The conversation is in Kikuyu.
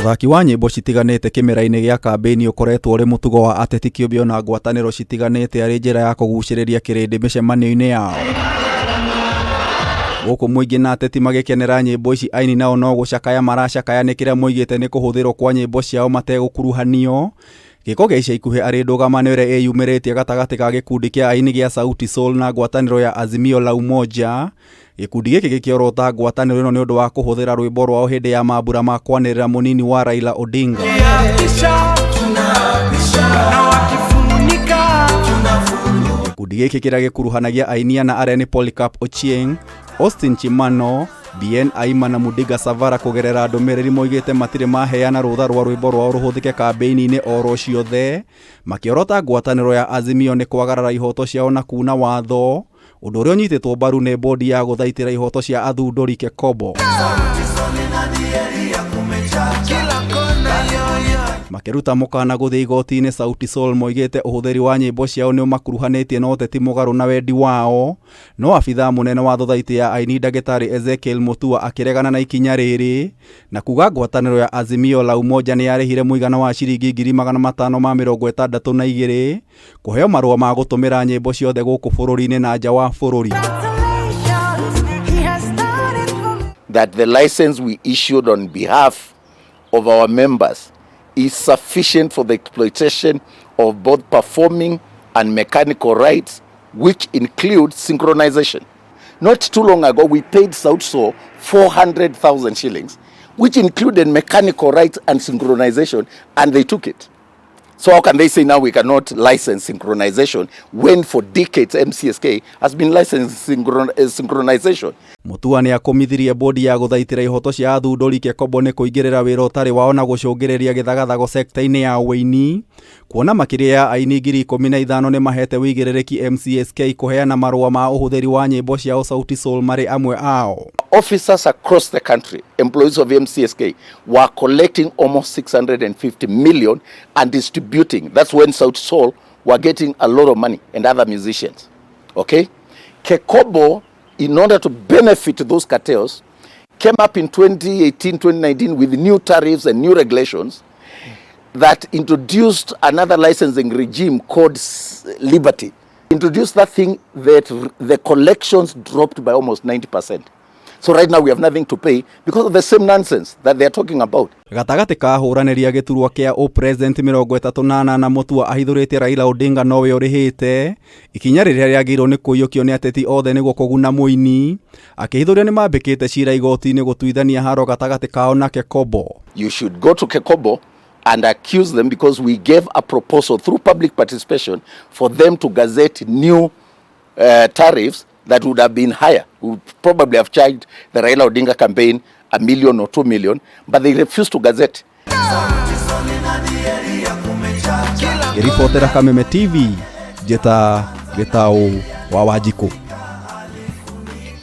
Ũthaki wa nyĩmbo citiganĩte kĩmera-inĩ gĩa kambĩini ũkoretwo ũrĩ mũtugo wa ateti kĩũmbe ona ngwatanĩro citiganĩte arĩ njĩra ya kũgucĩrĩria kĩrĩndĩ mĩcemanio-inĩ yao. Gũkũ mũingĩ na ateti magĩkenera nyĩmbo ici aini nao no gũcakaya maracakaya nĩ kĩrĩa moigĩte nĩ kũhũthĩrwo kwa nyĩmbo ciao mategũkuruhanio. Gĩko gĩa ica ikuhĩ arĩ ndũgamano ĩrĩa ĩyumĩrĩtie gatagatĩ ga gĩkundi kĩa aini gĩa Sauti Sol na ngwatanĩro ya Azimio la Umoja. Gĩkundi gĩkĩ gĩkĩorota ngwatanĩro ĩno nĩ ũndũ wa kũhũthĩra rwĩmbo rwao hĩndĩ ya mambura ma kwanĩrĩra mũnini wa Raila Odinga. Gĩkundi gĩkĩ kĩrĩa gĩkuruhanagia aini ana arĩa nĩ Polycarp Ochieng, Austin Chimano, Bien Aima na Mudiga Savara kũgerera ndũmĩrĩri moigĩte matirĩ maheana rũtha rwa rwĩmbo rwao rũhũthĩke kambĩini-inĩ oro ciothe, makĩorota ngwatanĩro ya Azimio nĩ kwagarara ihoto ciao na kuna watho, ũndũ ũrĩa ũnyitĩtwo mbaru nĩ bodi ya gũthaitĩra ihoto cia athundũri KECOBO. Makĩruta mũkana gũthiĩ igoti-inĩ Sauti Sol moigĩte ũhũthĩri wa nyĩmbo ciao nĩ ũmakuruhanĩtie na ũteti mũgarũ na wendi wao. No abithaa mũnene wa thothaitĩ ya aini ndagĩtarĩ Ezekiel Mutua akĩregana na ikinya rĩrĩ na kuga ngwatanĩro ya Azimio la Umoja nĩ yarĩhire mũigana wa ciringi 562,000 kũheo marũa ma gũtũmĩra nyĩmbo ciothe gũkũ bũrũri-inĩ na nja wa bũrũri. That the license we issued on behalf of our members is sufficient for the exploitation of both performing and mechanical rights, which include synchronization. Not too long ago, we paid Sauti Sol 400,000 shillings, which included mechanical rights and synchronization, and they took it. So how can they say now we cannot license synchronization when for decades MCSK has been licensing synchronization? Mutua nĩ akũmithirie bodi ya gũthaitĩra ihoto cia athundũri KECOBO nĩ kũingĩrĩra wĩra ũtarĩ wao na gũcũngĩrĩria gĩthagathago sekta-inĩ ya ũini kuona makĩria ya aini 15,000 nĩ mahete wĩigĩrĩrĩki MCSK kũheana marũa ma ũhũthĩri wa nyĩmbo ciao Sauti Sol marĩ amwe ao. Officers across the country, employees of MCSK, were collecting almost 650 million and distributing. That's when Sauti Sol were getting a lot of money and other musicians. Okay? KECOBO, in order to benefit those cartels, came up in 2018, 2019 with new tariffs and new regulations that introduced another licensing regime called Liberty. Introduced that thing that the collections dropped by almost 90%. So right now we have nothing to pay because of the same nonsense that they are talking about. Gatagatĩ ka ahũranĩri a gĩturwa kĩa ũpresident 38 Mutua ahithũrĩtie Raila Odinga nowe ũrĩhĩte ikinya rĩrĩa rĩagĩrĩirwo nĩ kũiyũkio nĩ ateti othe nĩguo kũguna mũini akĩhithũria nĩ mambĩkĩte cira igoti-inĩ gũtuithania haro gatagatĩ kao na KECOBO. You should go to KECOBO and accuse them because we gave a proposal through public participation for them to gazette new tariffs that would have been higher. We would probably have charged the Raila Odinga campaign 1 million or 2 million, but they refused to gazette. Ngĩribotera Kameme TV, njĩta Gĩtaũ wa Wanjikũ.